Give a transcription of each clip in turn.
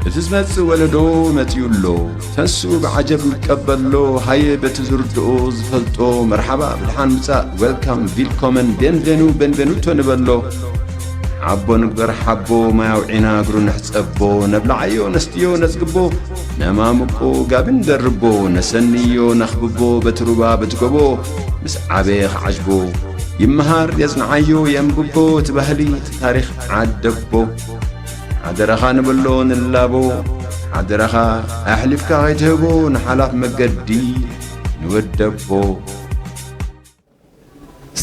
እቲ ዝመጽእ ወለዶ መጺኡ ኣሎ። ተንሱ ብዓጀብ ንቀበሎ፣ ሃየ በቲ ዝርድኦ ዝፈልጦ፣ መርሓባ ብድሓን ምጻእ፣ ዌልካም፣ ቪልኮመን፣ ቤንቬኑ፣ ቤንቬኑቶ ንበሎ። ዓቦ ንግበር ሓቦ፣ ማይ ኣውዒና እግሩ ንሕጸቦ፣ ነብልዓዮ ነስትዮ ነጽግቦ፣ ነማምቆ ጋቢ ንደርቦ፣ ነሰንዮ ነኽብቦ፣ በቲ ሩባ በቲ ጎቦ፣ ምስ ዓበየ ክዓጅቦ፣ ይመሃር የጽንዓዮ የንብቦ፣ እቲ ባህሊ እቲ ታሪኽ ዓደቦ። ሓደራኻ ንብሎ ንላቦ፣ ሓደራኻ ኣሕሊፍካ ከይትህቦ ንሓላፍ መገዲ ንወደቦ።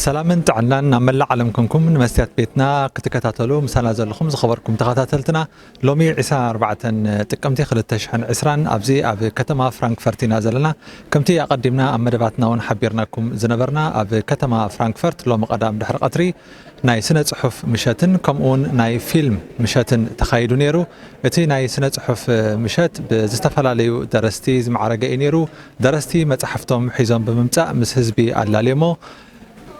ሰላምን ጥዕናን ናብ መላእ ዓለም ኮንኩም ንመስትያት ቤትና ክትከታተሉ ምሳና ዘለኹም ዝኸበርኩም ተኸታተልትና፣ ሎሚ ዕስራን ኣርባዕተን ጥቅምቲ ክልተ ሽሕን ዕስራን ኣብዚ ኣብ ከተማ ፍራንክፈርት ኢና ዘለና። ከምቲ ኣቐዲምና ኣብ መደባትና እውን ሓቢርናኩም ዝነበርና፣ ኣብ ከተማ ፍራንክፈርት ሎሚ ቀዳም ድሕሪ ቀትሪ ናይ ስነ ጽሑፍ ምሸትን ከምኡውን ናይ ፊልም ምሸትን ተኻይዱ ነይሩ። እቲ ናይ ስነ ጽሑፍ ምሸት ብዝተፈላለዩ ደረስቲ ዝማዕረገ እዩ ነይሩ። ደረስቲ መጻሕፍቶም ሒዞም ብምምጻእ ምስ ህዝቢ ኣላልዮሞ።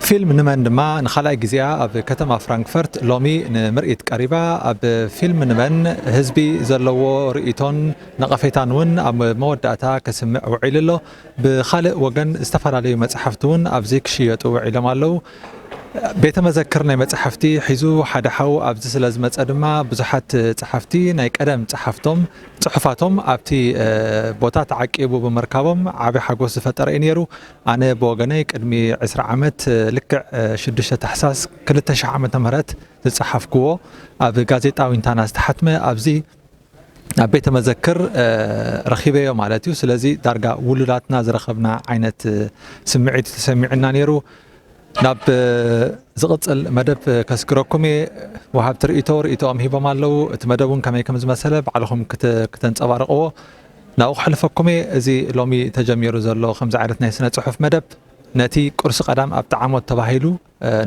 ፊልም ንመን ድማ ንኻልኣይ ግዜኣ ኣብ ከተማ ፍራንክፈርት ሎሚ ንምርኢት ቀሪባ። ኣብ ፊልም ንመን ህዝቢ ዘለዎ ርእይቶን ነቐፌታን እውን ኣብ መወዳእታ ከስምዕ ውዒሉ ኣሎ። ብኻልእ ወገን ዝተፈላለዩ መጻሕፍቲ እውን ኣብዚ ክሽየጡ ውዒሎም ኣለዉ። ቤተ መዘክር ናይ መጻሕፍቲ ሒዙ ሓደ ሓው ኣብዚ ስለ ዝመጸ ድማ ብዙሓት ጸሓፍቲ ናይ ቀደም ጸሓፍቶም ጽሑፋቶም ኣብቲ ቦታ ተዓቂቡ ብምርካቦም ዓቢ ሓጎስ ዝፈጠረ እዩ ነይሩ። ኣነ ብወገነይ ቅድሚ ዕስራ ዓመት ልክዕ ሽዱሽተ ታሕሳስ ክልተ ሽሕ ዓመተ ምህረት ዝጸሓፍክዎ ኣብ ጋዜጣ ዊንታና ዝተሓትመ ኣብዚ ኣብ ቤተ መዘክር ረኺበዮ ማለት እዩ። ስለዚ ዳርጋ ውሉዳትና ዝረኸብና ዓይነት ስምዒት እዩ ተሰሚዑና ነይሩ። ናብ ዝቕጽል መደብ ከስግረኩም እየ። ወሃብቲ ርእይቶ ርእይቶኦም ሂቦም ኣለዉ። እቲ መደብ እውን ከመይ ከም ዝመሰለ ባዕልኹም ክተ- ክተንጸባርቕዎ ናብኡ ክሕልፈኩም እየ። እዚ ሎሚ ተጀሚሩ ዘሎ ከምዚ ዓይነት ናይ ስነ ጽሑፍ መደብ ነቲ ቁርሲ ቀዳም ኣብ ጣዕሞት ተባሂሉ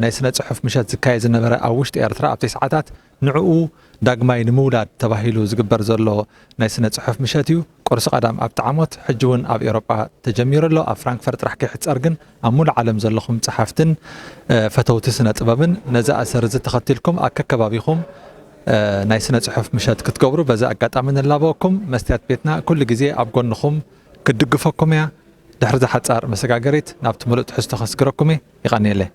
ናይ ስነ ጽሑፍ ምሸት ዝካየድ ዝነበረ ኣብ ውሽጢ ኤርትራ ኣብቲ ሰዓታት ንዕኡ ዳግማይ ንምውላድ ተባሂሉ ዝግበር ዘሎ ናይ ስነ ጽሑፍ ምሸት እዩ። ቁርሲ ቀዳም ኣብ ጣዕሞት ሕጂ እውን ኣብ ኤውሮጳ ተጀሚሩ ኣሎ። ኣብ ፍራንክፈርት ጥራሕ ከይሕጸር ግን ኣብ ሙሉእ ዓለም ዘለኹም ጸሓፍትን ፈተውቲ ስነ ጥበብን ነዚ ኣሰር እዚ ተኸቲልኩም ኣከከባቢኹም ናይ ስነ ጽሑፍ ምሸት ክትገብሩ በዚ ኣጋጣሚ ንላበወኩም። መስትያት ቤትና ኩሉ ግዜ ኣብ ጎንኹም ክትድግፈኩም እያ። ድሕሪ እዛ ሓጻር መሰጋገሪት ናብቲ ምሉእ ትሕዝቶ ከስግረኩም እየ። ይቐንየለይ።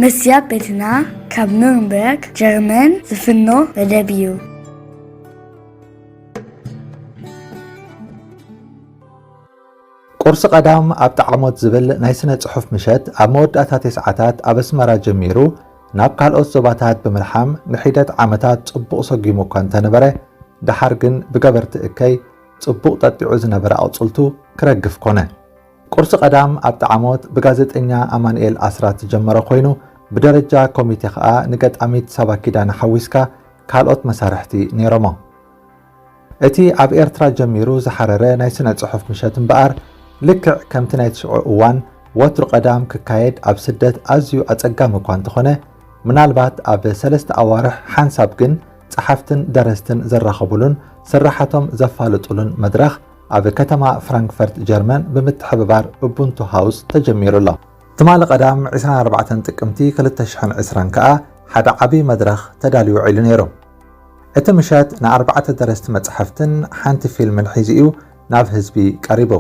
መስትያት ቤትና ካብ ኑርንበርግ ጀርመን ዝፍኖ መደብ እዩ። ቁርሲ ቀዳም ኣብ ጣዕሞት ዝብል ናይ ስነ ጽሑፍ ምሸት ኣብ መወዳእታ ተስዓታት ኣብ ኣስመራ ጀሚሩ ናብ ካልኦት ዞባታት ብምልሓም ንሒደት ዓመታት ጽቡቕ ሰጒሙ እኳ እንተነበረ፣ ደሓር ግን ብገበርቲ እከይ ጽቡቕ ጠጢዑ ዝነበረ ኣቑጽልቱ ክረግፍ ኮነ። ቁርሲ ቀዳም ኣብ ጣዕሞት ብጋዜጠኛ ኣማንኤል ኣስራት ዝጀመረ ኮይኑ፣ ብደረጃ ኮሚቴ ከኣ ንገጣሚት ሳባ ኪዳነ ሓዊስካ ካልኦት መሳርሕቲ ነይሮሞ። እቲ ኣብ ኤርትራ ጀሚሩ ዝሓረረ ናይ ስነ ጽሑፍ ምሸት እምበኣር፣ ልክዕ ከምቲ ናይቲ ሽዑ እዋን ወትሩ ቀዳም ክካየድ ኣብ ስደት ኣዝዩ ኣጸጋሚ እኳ እንተኾነ፣ ምናልባት ኣብ ሰለስተ ኣዋርሕ ሓንሳብ ግን ጸሓፍትን ደረስትን ዝራኸቡሉን ስራሓቶም ዘፋልጡሉን መድረኽ ኣብ ከተማ ፍራንክፈርት ጀርመን ብምትሕብባር ኡቡንቱ ሃውስ ተጀሚሩ ኣሎ። ትማሊ ቀዳም ዕስራን ኣርባዕተን ጥቅምቲ ክልተ ሽሕን ዕስራን ከኣ ሓደ ዓቢ መድረኽ ተዳልዩ ውዒሉ ነይሩ። እቲ ምሸት ንኣርባዕተ ደረስቲ መጻሕፍትን ሓንቲ ፊልምን ሒዙ እዩ ናብ ህዝቢ ቀሪቡ።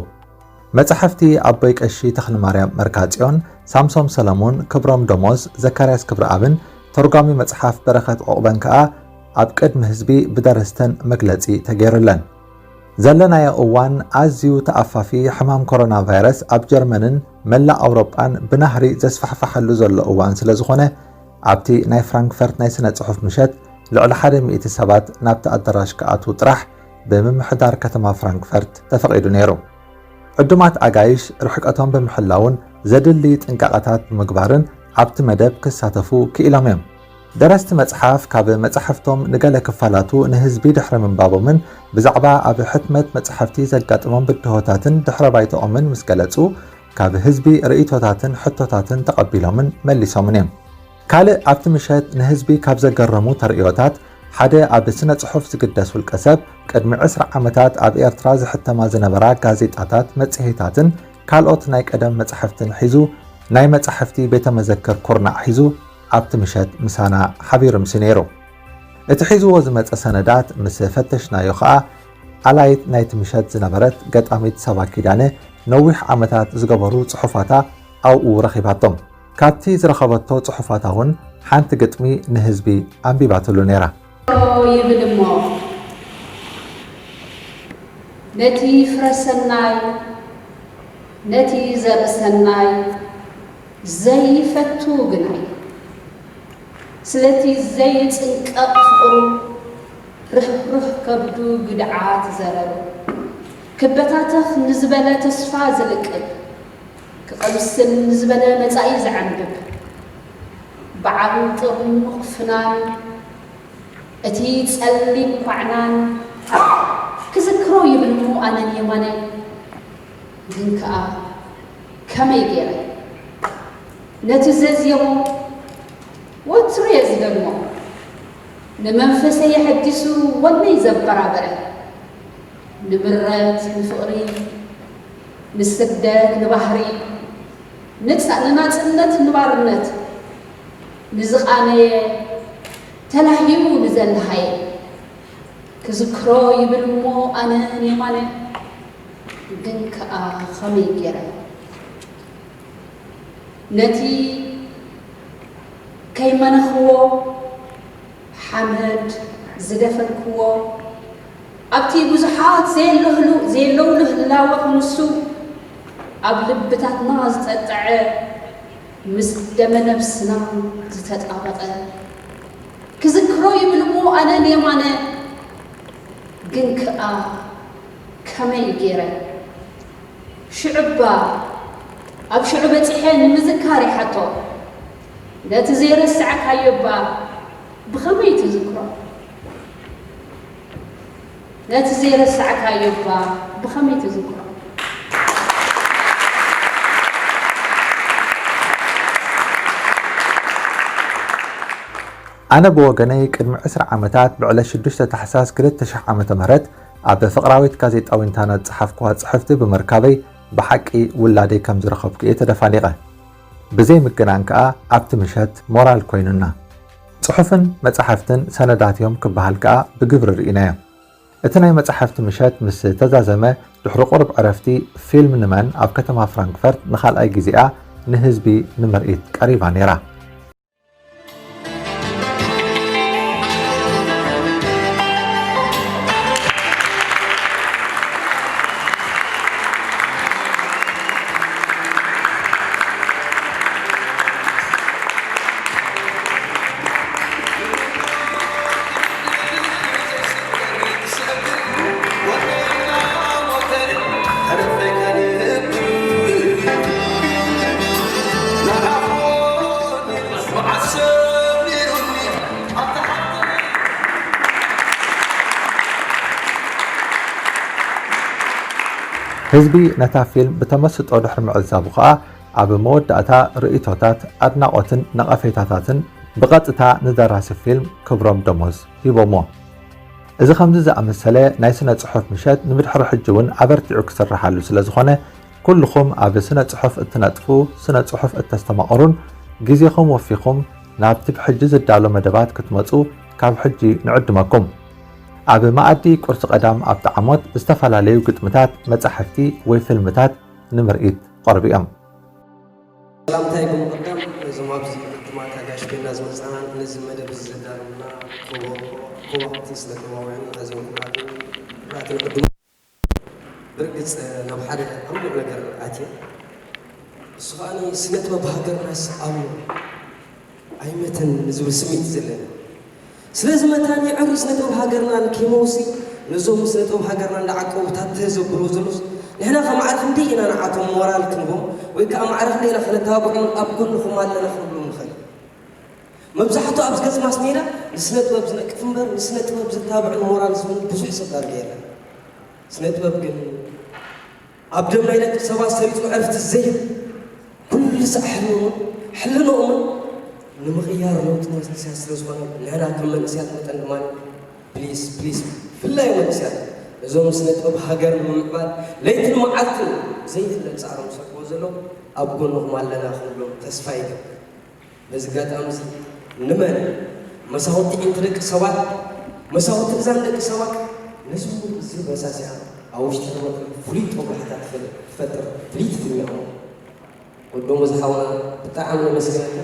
መጻሕፍቲ ኣቦይ ቀሺ ተኽለማርያም መርካጽዮን፣ ሳምሶም ሰለሙን፣ ክብሮም ደሞዝ፣ ዘካርያስ ክብረኣብን ተርጓሚ መጽሓፍ በረኸት ዑቕበን ከኣ ኣብ ቅድሚ ህዝቢ ብደረስተን መግለጺ ተገይሩለን። ዘለናዮ እዋን ኣዝዩ ተኣፋፊ ሕማም ኮሮና ቫይረስ ኣብ ጀርመንን መላእ ኣውሮጳን ብናህሪ ዘስፋሕፋሓሉ ዘሎ እዋን ስለ ዝኾነ፣ ኣብቲ ናይ ፍራንክፈርት ናይ ስነ ጽሑፍ ምሸት ልዕሊ ሓደ ሚእቲ ሰባት ናብቲ ኣዳራሽ ክኣትዉ ጥራሕ ብምምሕዳር ከተማ ፍራንክፈርት ተፈቒዱ ነይሩ። ዕዱማት ኣጋይሽ ርሕቀቶም ብምሕላውን ዘድሊ ጥንቃቐታት ብምግባርን ኣብቲ መደብ ክሳተፉ ክኢሎም እዮም። ደረስቲ መጽሓፍ ካብ መጻሕፍቶም ንገለ ክፋላቱ ንህዝቢ ድሕሪ ምንባቦምን ብዛዕባ ኣብ ሕትመት መጻሕፍቲ ዘጋጥሞም ብድሆታትን ድሕረ ባይታኦምን ምስ ገለጹ፣ ካብ ህዝቢ ርእይቶታትን ሕቶታትን ተቐቢሎምን መሊሶምን እዮም። ካልእ ኣብቲ ምሸት ንህዝቢ ካብ ዘገረሙ ተርእዮታት ሓደ ኣብ ስነ ጽሑፍ ዝግደስ ውልቀ ሰብ ቅድሚ ዕስራ ዓመታት ኣብ ኤርትራ ዝሕተማ ዝነበራ ጋዜጣታት፣ መጽሔታትን ካልኦት ናይ ቀደም መጻሕፍትን ሒዙ ናይ መጻሕፍቲ ቤተ መዘክር ኩርናዕ ሒዙ ኣብቲ ምሸት ምሳና ሓቢሩ ምሲ ነይሩ። እቲ ሒዝዎ ዝመጸ ሰነዳት ምስ ፈተሽናዮ ኸኣ፣ ኣላይት ናይቲ ምሸት ዝነበረት ገጣሚት ሳባ ኪዳነ፣ ነዊሕ ዓመታት ዝገበሩ ጽሑፋታ ኣብኡ ረኺባቶም። ካብቲ ዝረኸበቶ ጽሑፋታ እውን ሓንቲ ግጥሚ ንህዝቢ ኣንቢባትሉ ነይራ። ይብል እሞ፣ ነቲ ፍረ ሰናይ፣ ነቲ ዘርኢ ሰናይ ዘይፈቱ ግናይ፣ ስለቲ ዘይጽንቀቕ ፍቕሩ፣ ርህሩህ ከብዱ ግድዓት ዘረሩ፣ ክበታተኽ ንዝበለ ተስፋ ዝልቅብ፣ ክቐምስል ንዝበለ መጻኢ ዘዐንብብ፣ በዓል ጥርሙቕ ፍናን፣ እቲ ጸሊም ኳዕናን ክዝክሮ ይብል እሞ ኣነን የማነ፣ ግን ከኣ ከመይ ገይረ ነቲ ዘዝየሞ ወትሩ እየ ዝደግሞ፣ ንመንፈሰይ የሐዲሱ ወነይ ዘበራበረ፣ ንምረት ንፍቕሪ፣ ንስደት ንባህሪ፣ ንጻ-፣ ንናጽነት ንባርነት፣ ንዝቓነየ ተላህዩ ንዘለሃየ ክዝክሮ ይብል እሞ ኣነ የማነ፣ ግን ከኣ ኸመይ ገይረ ነቲ ከይመነኽዎ ሓመድ ዝደፈልክዎ፣ ኣብቲ ብዙሓት ዘየለህሉ-፣ ዘየለውሉ ህላወ ክንሱ ኣብ ልብታትና ዝጠጠዐ፣ ምስ ደመ ነብስና ዝተጣበቐ፣ ክዝክሮ ይብል እሞ ኣነ ንየማነ፣ ግን ከኣ ከመይ ገይረ ሽዑባ ኣብ ሽዑ በጺሐ ንምዝካር ይሓቶ። ነቲ ዘይረሳዕካዮ እባ ብኸመይ ትዝክሮ? ነቲ ዘይረሳዕካዮ እባ ብኸመይ ትዝክሮ? ኣነ ብወገነይ ቅድሚ ዕስራ ዓመታት ብዕለት ሽዱሽተ ታሕሳስ ክልተ ሽሕ ዓመተ ምህረት ኣብ ፍቕራዊት ጋዜጣ ዊንታና ዝጸሓፍኩዋ ጽሕፍቲ ብምርካበይ ብሓቂ ውላደይ ከም ዝረኸብኩ እየ ተደፋኒቐ። ብዘይ ምግናን ከኣ ኣብቲ ምሸት ሞራል ኮይኑና። ጽሑፍን መጻሕፍትን ሰነዳት እዮም ክበሃል ከኣ ብግብሪ ርኢናዮ። እቲ ናይ መጻሕፍቲ ምሸት ምስ ተዛዘመ፣ ድሕሪ ቁሩብ ዕረፍቲ፣ ፊልም ንመን ኣብ ከተማ ፍራንክፈርት ንኻልኣይ ግዜኣ ንህዝቢ ንምርኢት ቀሪባ ነይራ። ህዝቢ ነታ ፊልም ብተመስጦ ድሕሪ ምዕዛቡ ኸኣ፣ ኣብ መወዳእታ ርእይቶታት፣ ኣድናቖትን ነቐፌታታትን ብቐጥታ ንደራሲ ፊልም ክብሮም ደሞዝ ሂቦሞ። እዚ ከምዚ ዝኣመሰለ ናይ ስነ ጽሑፍ ምሸት ንምድሕሪ ሕጂ እውን ኣበርቲዑ ክስርሓሉ ስለ ዝኾነ፣ ኩልኹም ኣብ ስነ ጽሑፍ እትነጥፉ፣ ስነ ጽሑፍ እተስተማቕሩን ግዜኹም ወፊኹም ናብቲ ብሕጂ ዝዳሎ መደባት ክትመጹ ካብ ሕጂ ንዕድመኩም። ኣብ መኣዲ ቁርሲ ቀዳም ኣብ ጠዓሞት ዝተፈላለዩ ግጥምታት፣ መጻሕፍቲ ወይ ፊልምታት ንምርኢት ቀርቡ እዮም። ሰላምታይ ብምቕዳም ነዞም ኣብዚ ቅድማት ኣጋሽ ኮይና ዝመጻና ነዚ መደብ እዚ ዘዳለውና ኮቦ-፣ ኮባኽቲ ስነ ጥበባውያን ኣዝዮም ክብራትን ክቡራትን ዕዱማት፣ ብርግጽ ናብ ሓደ ዕሙቕ ነገር ኣትየ። እሱ ከኣ ስነ ጥበብ ሃገርናስ ኣሎ ኣይመተን ንዝብል ስምዒት እዩ ዘለኒ። ስለዚ መታን የዕሩይ ስነ ጥበብ ሃገርና ንከይመውሲ ነዞም ስነ ጥበብ ሃገርና እንዳዓቀቡ ታተ ዘብልዎ ዘለውስ ንሕና ከ ማዕረ ክንደይ ኢና ንዓቶም ሞራል ክንቦም ወይ ከኣ ማዕረ ክንደይ ኢና ከነተባብዖምን ኣብ ጎንኹም ኣለና ክንብሎም ንኽእል? መብዛሕትኡ ኣብዚ ገጽ ማስ ሜዳ ንስነ ጥበብ ዝነቅፍ እምበር ንስነ ጥበብ ዘተባብዕን ሞራል ዝህብን ብዙሕ ሰብ ዳርጋ የለን። ስነ ጥበብ ግን ኣብ ደም ናይ ደቂ ሰባት ሰሪጹ ዕረፍቲ ዘይህብ፣ ኩሉ ሳዕ ሕልምኦምን ሕልንኦምን ንምቕያር ለውጢ መንእሰያት ስለ ዝኾነ፣ ንሕና ከም መንእሰያት መጠን ድማ ፕሊስ፣ ፕሊስ፣ ብፍላይ መንእሰያት ነዞም ስነ ጥበብ ሃገር ንምምዕባል ለይትን መዓልትን ዘይእለ ጻዕሮም ዝሰርሕዎ ዘለዉ ኣብ ጎንኹም ኣለና ክንብሎም ተስፋ ይገብር። በዚ ኣጋጣሚ እዚ ንመን መሳኹቲ ጥዕምቲ ደቂ ሰባት፣ መሳኹቲ እዛን ደቂ ሰባት፣ ነዚ ኩሉ ህዝቢ በሳሲኻ ኣብ ውሽጢ ህሞት ፍሉይ ጦብላሕታ ትፈጥር ፍልይቲ ትንሚያ። ወዶም ዝሓውና ብጣዕሚ ነመስግነካ፣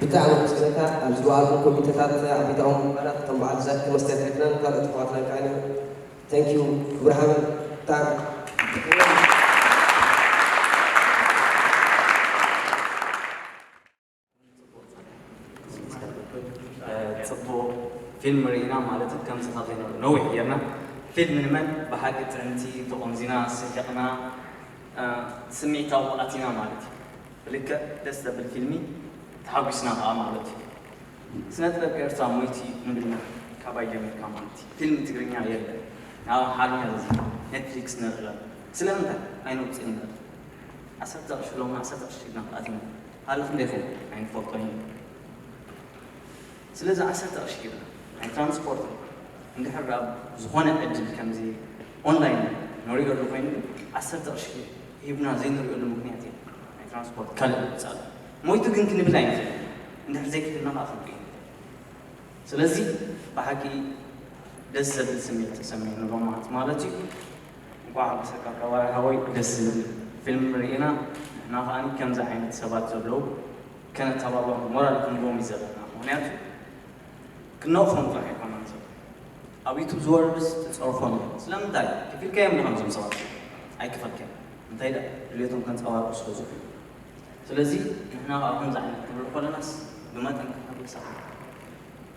ብጣዕሚ ነመስግነካ። ኣብ ዝወዓልኩም ኮሚቴታት፣ ዓበይቲ ኣመራርሓ፣ ከም በዓል ዛኪ መስትያት ቤትናን ካልኦት ኣሕዋትናን ከኣ። Thank you ክቡር ሓመድ፣ ብጣዕሚ ጽቡቕ ፊልም ርኢና ማለት እዩ። ከምዚ ካብ ዘይነበረ ነዊሕ ጌርና። ፊልም ንመን ብሓቂ ጥዕምቲ፣ ተቖምዚና፣ ስሒቕና፣ ስምዒታዊ ኣቲና ማለት እዩ። ብልክዕ ደስ ዘብል ፊልሚ፣ ተሓጒስና ከኣ ማለት እዩ። ስነ ጥበብ ኤርትራ ሞይቱ እዩ ንብል ኢና ካባይ ጀሚርካ ማለት እዩ። ፊልም ትግርኛ የለን፣ ናብ ኣምሓርኛ ዘዝዩ ኔትፍሊክስ ንርኢ ኣለና። ስለምንታይ ኣይነውጽእን ነር? ዓሰርተ ቅርሺ ሎሚ ዓሰርተ ቅርሺ ሒዝና ኣቲና። ሃሊ ክንደይ ይኸውን ኣይንፈልጦን ኢና። ስለዚ ዓሰርተ ቅርሺ ሂብና ናይ ትራንስፖርት እንድሕር ኣብ ዝኾነ ዕድል ከምዚ ኦንላይን ንሪኦ ኣሎ ኮይኑ ዓሰርተ ቅርሺ ሂብና ዘይንሪኦሉ ምኽንያት የለን። ናይ ትራንስፖርት ካልእ ምውጻእ ኣሎ። ሞይቱ ግን ክንብል ኣይንኽእል። እንድሕር ዘይክፍልና ከዓ ክንርኢ ንኽእል። ስለዚ ብሓቂ ደስ ዘብል ስምዒት ተሰሚዑ ንሎማት ማለት እዩ። እንኳዕ ሓጎሰካ ካባሪ ሓወይ፣ ደስ ዝብል ፊልም ርኢና። ንሕና ከኣ ከምዚ ዓይነት ሰባት ዘለዉ ከነተባብዖም ሞራል ክንህቦም እዩ ዘለና። ምኽንያቱ ክነቕፎም ጥራሕ ኣይኮነን ዘሎ። ኣብ ዩቱብ ዝወርድስ ትጸርፎም እዮም። ስለምንታይ? ከፊልካዮም ዶ ከምዞም ሰባት? ኣይከፈልካዮም። እንታይ ደኣ ድሌቶም ከንጸባርቑ ስለ ዝኾኑ። ስለዚ ንሕና ከኣ ከምዚ ዓይነት ክንርኢ ከለናስ ብመጠን ክንሕጎስ ኣለና።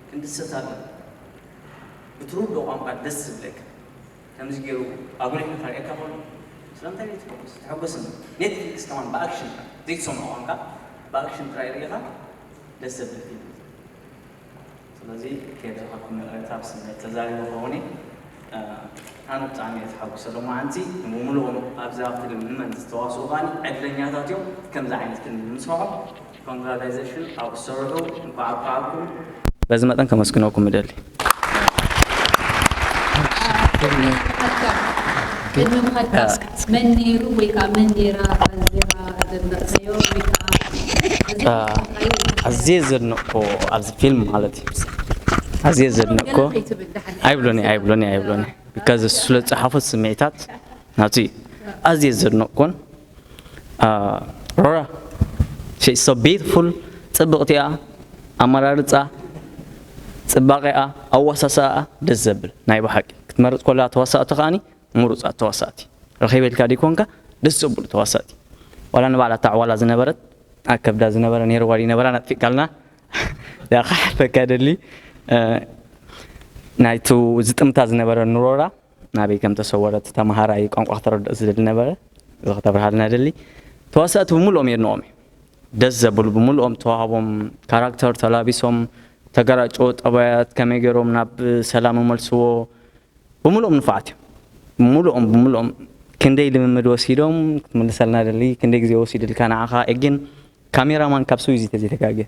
ክንድሰት ኣለና። ብትርድኦ ቋንቋ ደስ ዝብለካ ከምዚ ገይሩ ኣጉሊሑ ከርእየካ ከሎ ስለምንታይ ዘይትሕጎስ? ተሐጎስ እሞ። ኔትፍሊክስ ከማን ብኣክሽን ጥራይ ዘይትሰምዖ ቋንቋ ብኣክሽን ጥራይ ርኢኻ ደስ ዘብል ፊልም እዩ። ስለዚ ከይደ ካብኩም ይቕሬታ ብስምዒት ተዛሪበ ክኸውን እየ። ኣነ ብጣዕሚ እየ ተሓጒሰ ሎማዓንቲ። ብምሉኦም ኣብዛ ፊልም ንመን ዝተዋስኡ ከኣ ዕድለኛታት እዮም ከምዚ ዓይነት ፊልም ንምስርሖም። ኮንግራላይዜሽን ኣብኡ ዝሰርሑ እንኳዕ ኣብቅዓኩም። በዚ መጠን ከመስግነኩም እደሊ። ቅድሚ ምኸድካ መን ነይሩ ወይ ከዓ መን ነይራ ባንዴራ ዘድነቕካዮ ወይ ከዓ ኣዝየ ዘድነቕኮ ኣብዚ ፊልም ማለት እዩ ኣዝየ ዘድነቕኮ ኣይብሎኒ ኣይብሎኒ ኣይብሎኒ because እሱ ስለ ዝፀሓፎ ስምዒታት ናቱ ኣዝየ ዘድነቕኮን ሮራ she's so beautiful ጽብቕቲ እያ ኣመራርፃ ፅባቐኣ ኣዋሳስኣኣ ደስ ዘብል ናይ ብሓቂ ክትመርፅ ኮላ ተዋሳእቲ ከዓኒ ምሩፃት ተዋሳእቲ ረኺበልካ ዲኮንካ ደስ ዘብሉ ተዋሳእቲ ዋላ ንባዕላ ታዕዋላ ዝነበረት ኣብ ከብዳ ዝነበረ ነይርዋ ዲነበራ ነጥፊእካልና ክሓልፈካ ደሊ ናይቱ ዝጥምታ ዝነበረ ንሮራ ናበይ ከም ተሰወረት ተምሃራይ ቋንቋ ክተረድኦ ዝደሊ ነበረ እዚ ከተብርሃልና ደሊ ተዋሳእቲ ብምልኦም የድንቖም እዩ ደስ ዘብሉ ብምልኦም ተዋህቦም ካራክተር ተላቢሶም ተገራጭዎ ጠባያት ከመይ ገይሮም ናብ ሰላም ይመልስዎ ብምልኦም ንፉዓት እዮም ብምልኦም ብምልኦም ክንደይ ልምምድ ወሲዶም ክትምልሰልና ደሊ ክንደይ ግዜ ወሲድልካ ንዓኻ ግን ካሜራማን ካብ ስዊዝ እዩ ተዘይተጋግየ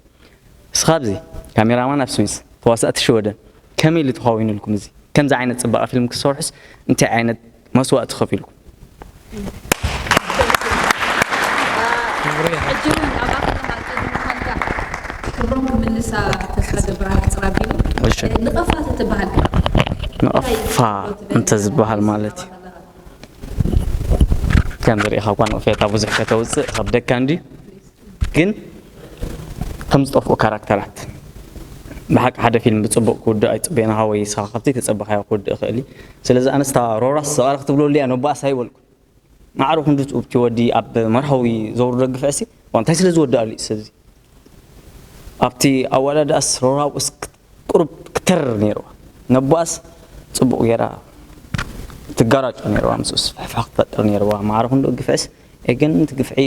እስኻ ኣብዚ ካሜራማን ኣብ ስዊዝ ተዋሳእቲ ሽወደን ከመይ ኢሉ ተኻዊኑልኩም እዚ ከምዚ ዓይነት ፅባቐ ፊልም ክሰርሑስ እንታይ ዓይነት መስዋእቲ ከፊልኩም ክብሮም ክምልሳ ተስፋ ገብር ኣሕፅር ኣቢሉ ንቐፋ ተትበሃል ንቐፋ እንተዝበሃል ማለት እዩ ከም ዝርኢኻ እኳ ንቕፌታ ብዙሕ ከተውፅእ ከብደካ እንድዩ ግን ከም ዝጠፍኡ ካራክተራት ብሓቂ ሓደ ፊልም ብፅቡቅ ክውድእ ኣይፅበየናኻ ወይ ንስኻ ካብቲ ተፀበኻዮ ክውድእ ይኽእል እዩ ስለዚ ኣነስታ ሮራስ ዝቐረ ክትብለሉ እያ ነቦኣስ ኣይበልኩ ማዕረ ክንዱ እቲ ወዲ ኣብ መርሃዊ ዘውርዶ ግፍዕሲ እንታይ ስለ ዝወድኣሉ እዩ ሰብዚ ኣብቲ ኣዋዳድኣስ ሮራውስ ቁሩብ ክተርር ነይርዋ ነቦኣስ ፅቡቕ ገይራ ትጋራጮ ነይርዋ ምስኡስ ፍሕፍሕ ክትፈጥር ነይርዋ ማዕረ ክንዱ ግፍዕስ ግን እቲ ግፍዒ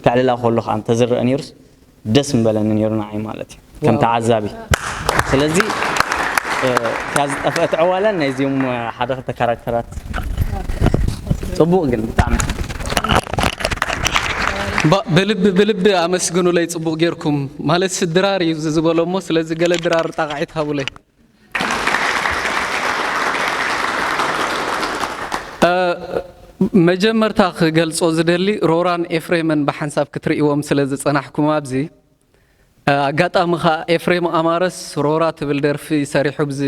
ከዕልላ ከሎ ከዓ እንተዝረአ ነይሩስ ደስ ምበለኒ ነይሩ ንዓይ ማለት እዩ ከም ተዓዛቢ ስለዚ እታ ዝጠፍአት ዕዋላ ናይዚኦም ሓደ ክልተ ካራክተራት ፅቡቅ ግን ብጣዕሚ ብልቢ ብልቢ ኣመስግኑለይ ፅቡቅ ጌርኩም ማለት ድራር እዩ ዝበሎ እሞ ስለዚ ገለ ድራር ጣቃዒት ሃቡለይ መጀመርታ ክገልጾ ዝደሊ ሮራን ኤፍሬምን ብሓንሳብ ክትርእይዎም ስለ ዝጸናሕኩም ኣብዚ ኣጋጣሚ ኸዓ ኤፍሬም ኣማረስ ሮራ ትብል ደርፊ ሰሪሑ ብዚ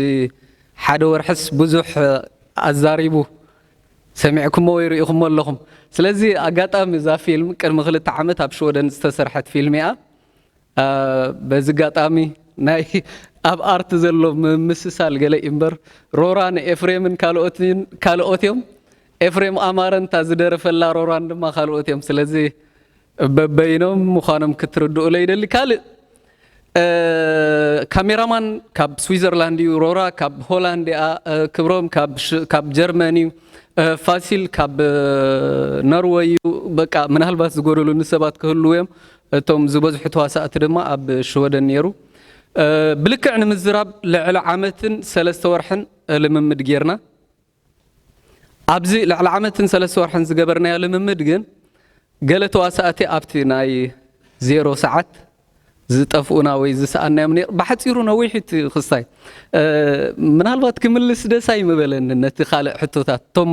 ሓደ ወርሕስ ብዙሕ ኣዛሪቡ፣ ሰሚዕኩሞ ወይ ርኢኹሞ ኣለኹም። ስለዚ ኣጋጣሚ እዛ ፊልም ቅድሚ ክልተ ዓመት ኣብ ሽወደን ዝተሰርሐት ፊልም እያ። በዚ ኣጋጣሚ ናይ ኣብ ኣርት ዘሎ ምምስሳል ገለ እዩ እምበር፣ ሮራ ንኤፍሬምን ካልኦትን ካልኦት እዮም። ኤፍሬም ኣማረ እንታ ዝደረፈላ ሮራን ድማ ካልኦት እዮም። ስለዚ በበይኖም ምዃኖም ክትርድኡለይ ይደሊ። ካልእ ካሜራማን ካብ ስዊዘርላንድ እዩ፣ ሮራ ካብ ሆላንድ እያ፣ ክብሮም ካብ ጀርመን እዩ፣ ፋሲል ካብ ኖርወይ እዩ። በቃ ምናልባት ዝጎደሉኒ ሰባት ክህልዉ እዮም። እቶም ዝበዝሑ ተዋሳእቲ ድማ ኣብ ሽወደን ነይሩ። ብልክዕ ንምዝራብ ልዕሊ ዓመትን ሰለስተ ወርሕን ልምምድ ጌርና። ኣብዚ ልዕሊ ዓመትን ሰለስተ ወርሕን ዝገበርናዮ ልምምድ ግን ገለ ተዋሳእቲ ኣብቲ ናይ ዜሮ ሰዓት ዝጠፍኡና ወይ ዝሰኣናዮም ነይሩ። ብሓጺሩ ነዊሕ እቲ ክስታይ። ምናልባት ክምልስ ደስ ኣይምበለኒ ነቲ ካልእ ሕቶታት። እቶም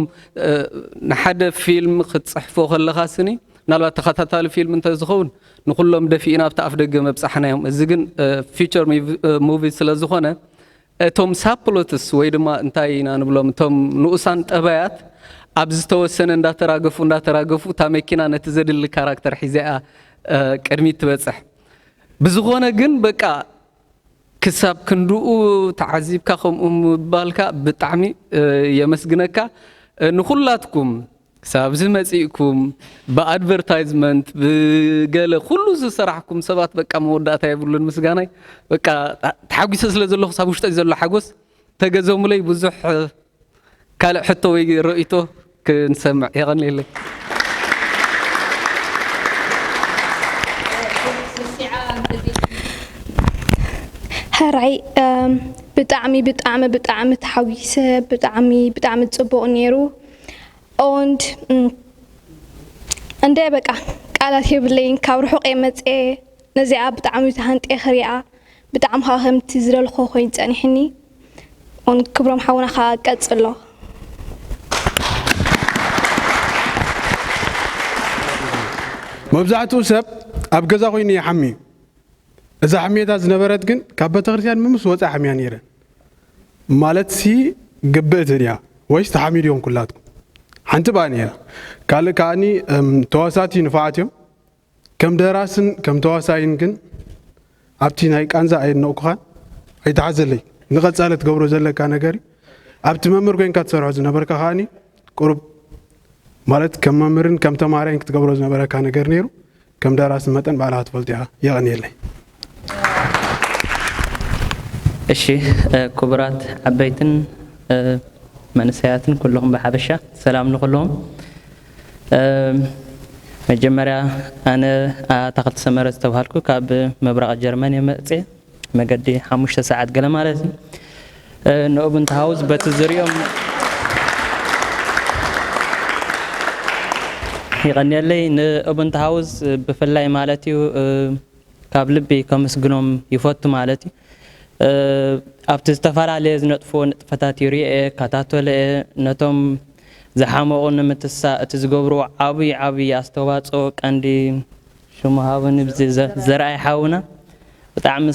ንሓደ ፊልም ክትጽሕፎ ከለኻ ስኒ፣ ምናልባት ተኸታታሊ ፊልም እንተዝኸውን ንኹሎም ደፊእና ኣብቲ ኣፍ ደገ መብጻሕናዮም። እዚ ግን ፊቸር ሙቪ ስለ ዝኾነ እቶም ሳፕሎትስ ወይ ድማ እንታይ ኢና ንብሎም፣ እቶም ንኡሳን ጠባያት ኣብ ዝተወሰነ እንዳተራገፉ እንዳተራገፉ እታ መኪና ነቲ ዘድሊ ካራክተር ሒዛ እያ ቅድሚት ትበጽሕ። ብዝኾነ ግን በቃ ክሳብ ክንድኡ ተዓዚብካ ከምኡ ምባልካ ብጣዕሚ የመስግነካ። ንኹላትኩም ክሳብ እዚ መጺእኩም ብኣድቨርታይዝመንት ብገለ ኩሉ ዝሰራሕኩም ሰባት በቃ መወዳእታ የብሉን ምስጋናይ። በቃ ተሓጒሰ ስለ ዘለኹ ሳብ ውሽጠይ ዘሎ ሓጎስ ተገዘሙለይ። ብዙሕ ካልእ ሕቶ ወይ ርእይቶ ክንሰምዕ። የቐንየለይ። ሕራይ ብጣዕሚ ብጣዕሚ ብጣዕሚ ተሓጒሰ። ብጣዕሚ ብጣዕሚ ጽቡቕ ነይሩ። ኦንድ እንደ በቃ ቃላት የብለይን። ካብ ርሑቕ እየ መፅኤ። ነዚኣ ብጣዕሚ ተሃንጤ ክሪኣ። ብጣዕሚ ከዓ ከምቲ ዝደልኮ ኮይኑ ፀኒሕኒ። ኦንድ ክብሮም ሓውና ከዓ ቀፅሎ። መብዛሕትኡ ሰብ ኣብ ገዛ ኮይኑ ይሓሚ። እዛ ሕሜታ ዝነበረት ግን ካብ ቤተክርስትያን ምምስ ወፃ ሕምያ ነይረ። ማለት ሲ ግብእትን እያ ወይስ ተሓሚድዮም ኩላትኩም? ሓንቲ ብኣ ነይራ። ካልእ ከዓኒ ተዋሳቲ ንፋዓት እዮም። ከም ደራስን ከም ተዋሳይን ግን ኣብቲ ናይ ቃንዛ ኣየድነቕኩኻን። ኣይተሓዘለይ። ንቐፃለ ትገብሮ ዘለካ ነገር እዩ። ኣብቲ መምህር ኮይንካ ትሰርሖ ዝነበርካ ከዓኒ ቁሩብ ማለት ከም መምህርን ከም ተማሃራይን ክትገብሮ ዝነበረካ ነገር ነይሩ። ከም ደራሲ መጠን ባዕልኻ ትፈልጦ ኢኻ። የቐንየለይ። እሺ ክቡራት ዓበይትን መንእሰያትን ኩልኹም ብሓፈሻ ሰላም ንኹልኹም። መጀመርያ ኣነ ኣታኽልቲ ሰመረ ዝተባሃልኩ ካብ ምብራቕ ጀርመን እየ መፅየ። መገዲ ሓሙሽተ ሰዓት ገለ ማለት እዩ። ንኡብ እንተ ሃውዝ በቲ ዝሪኦም ይቐንየለይ። ንኡብ እንተ ሃውዝ ብፍላይ ማለት እዩ ካብ ልቢ ከመስግኖም ይፈቱ ማለት እዩ። ኣብቲ ዝተፈላለየ ዝነጥፍዎ ንጥፈታት ይሪኦ እየ፣ እከታተሎ እየ። ነቶም ዝሓመቑ ንምትሳእ እቲ ዝገብርዎ ዓብዪ ዓብዪ ኣስተዋፅኦ ቀንዲ ሽሙ ሃቡኒ ብዚ ዘርኣይ ሓውና ብጣዕሚ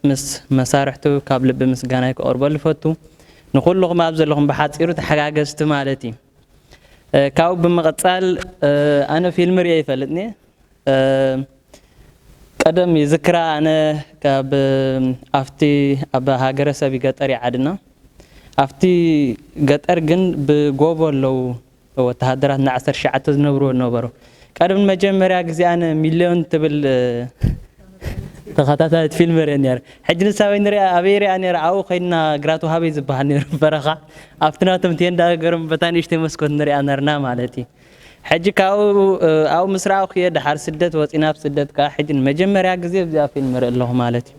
ምስ መሳርሕቱ ካብ ልቢ ምስጋናይ ክቐርበሉ ይፈቱ። ንኹልኹም ኣብ ዘለኹም ብሓፂሩ ተሓጋገዝቲ ማለት እዩ። ካብኡ ብምቕፃል ኣነ ፊልም ሪኤ ይፈልጥኒ። ቀደም ይዝክራ ኣነ ካብ ኣብቲ ኣብ ሃገረሰብ ገጠር ይዓድና ኣብቲ ገጠር ግን ብጎቦ ኣለዉ ወተሃደራት ን ዓሰርተ ትሽዓተ ዝነብርዎ ነበሩ። ቀደም ንመጀመርያ ግዜ ኣነ ሚልዮን ትብል ተኸታታሊት ፊልም ሪአ ነይረ። ሕጂ ንሳ ወይ ንሪኣ ኣበይ ሪኣ ነይረ ኣብኡ ኮይንና ግራት ውሃበይ ዝበሃል ነይሩ በረኻ ኣብቲ ናቶም ቴንዳ ገሮም በታ ንእሽተይ መስኮት ንሪኣ ነርና ማለት እዩ። ሕጂ ካብኡ ኣብኡ ምስ ረኣኹ እየ ደሓር ስደት ወፂና ኣብ ስደት ከዓ ሕጂ ንመጀመርያ ግዜ ኣብዚኣ ፊልም ርኢ ኣለኹ ማለት እዩ።